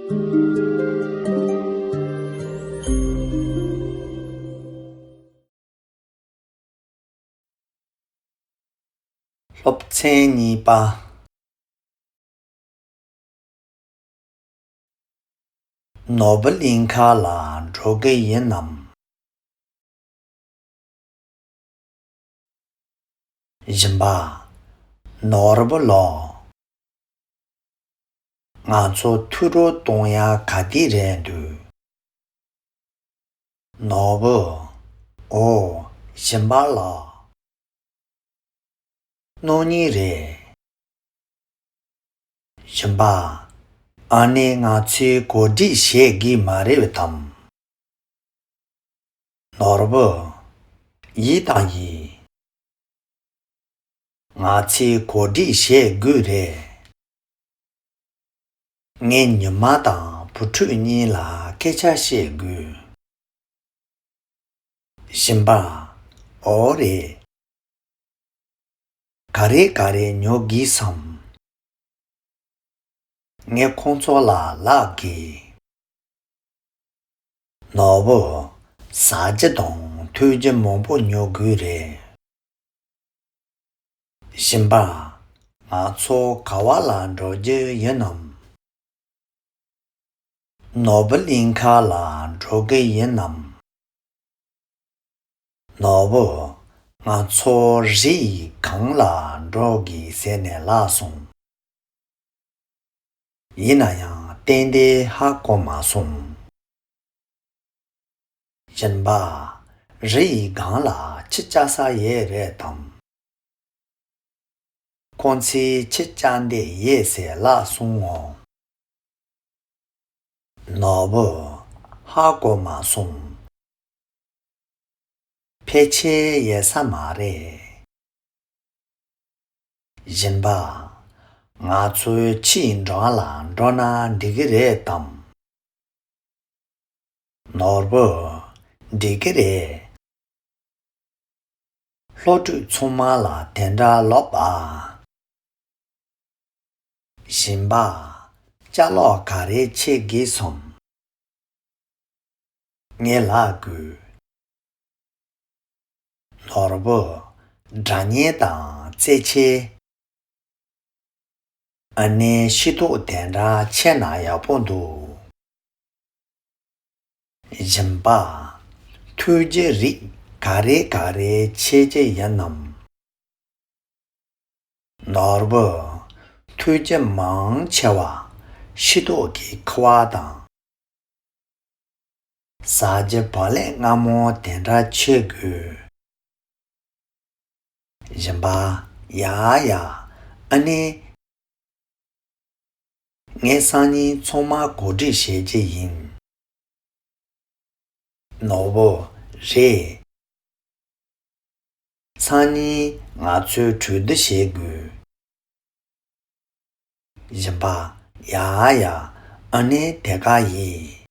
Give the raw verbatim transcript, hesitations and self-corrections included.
སློབ་ཚན་གཉིས་པ། ནོར་བུ་གླིང་ཁ་ལ་འགྲོ་གི་ཡིན་ནམ། སྦྱིན་པ། ནོར་བུ་ལོ། ང་ཚོ་ཐུག་འཕྲད་གཏོང་ཡ་ག་དུས་རེད་འདུག་ནོར་བུ། ཨོ། སྦྱིན་པ་ལགས། གནངས་ཉིན་རེད། སྦྱིན་པ། ཨ་ནི་ང་ཚོས་གོ་སྒྲིག་བྱེད་དགོས་མ་རེད་དམ། ནོར་བུ། ཡིན་དང་ཡིན། ང་ཚོས་གོ་སྒྲིག་བྱེད་དགོས་རེད། ངས་ཉི་མ་དང་བུ་ཕྲུག་གཉིས་ལ་སྐད་ཆ་བཤད་དགོས། སྦྱིན་པ། ཨོ་རེད། ག་རེ་ག་རེ་ཉོ་དགོས་སམ། ངས་ཁོང་ཚོ་ལ་ལབ་དགོས། ནོར་བུ། ཟ་རྒྱུ་དང་འཐུང་རྒྱུ་མང་པོ་ཉོ་དགོས་རེད། སྦྱིན་པ། ང་ཚོ་ག་བ་ལ་འགྲོ་རྒྱུ་ཡིན་ནམ། ནོར་བུ་གླིང་ཁ་ལ་འགྲོ་གི་ཡིན་ནམ། ནོར་བུ། ང་ཚོ་རི་ཡི་སྒང་ལ་འགྲོ་དགོས་ཟེར་ནས་ལབ་སོང་། ཡིན་ན་ཡང་ཏན་ཏན་ཧ་གོ་མ་སོང་། སྦྱིན་པ། རི་ཡི་སྒང་ལ་ཁྱི་སྐྱེལ་ས་ཡོད་རེད་དམ། ཁོང་ཚོས་ཁྱི་སྐྱེལ་འདོད་ཡོད་ཟེར་ལབ་སོང་ངོ་། ནོར་བུ། ཧ་གོ་མ་སོང་། ཕལ་ཆེར་ཡོད་ས་མ་རེད། སྦྱིན་པ། ང་ཚོའི་ཁྱིའི་འགྲམ་ལ་འགྲོ་ན་འགྲིག་གི་རེད་དམ། ནོར་བུ། འགྲིག་གི་རེད། སློབ་ཕྲུག་ཚང་མ་ལ་དེ་འདྲ་ལབ་ཨ། སྦྱིན་པ། ཅ་ལག་ག་རེ་ཁྱེར་དགོས་སམ། ངས་ལབ་དགོས། ནོར་བུ། སྒྲ་སྙན་དང་རྩེད་ཆས། ཨ་ནི་ཤེལ་ཏོག་དེ་འདྲ་ཁྱེར་ན་ཡག་པོ་འདུག་སྦྱིན་པ། འཐུང་རྒྱུ་རིགས་ག་རེ་ག་རེ་ཁྱེར་རྒྱུ་ཡིན་ནམ། ནོར་བུ། འཐུང་རྒྱུ་མང་ཆེ་བ་ཤེལ་ཏོག་གི་ཁུ་བ་དང་། ཟ་རྒྱུ་བག་ལེབ་མངར་མོ་དེ་འདྲ་ཁྱེར་དགོས། སྦྱིན་པ། ཡ་ཡ། ཨ་ནི། ངས་སང་ཉིན་ཚང་མ་གོ་སྒྲིག་བྱེད་ཀྱི་ཡིན། ནོར་བུ། རེད། སང་ཉིན་ང་ཚོས་གྲོས་བསྡུར་བྱེད་དགོས། སྦྱིན་པ། ཡ་ཡ། ཨ་ནི་དེ་ག་ཡིན།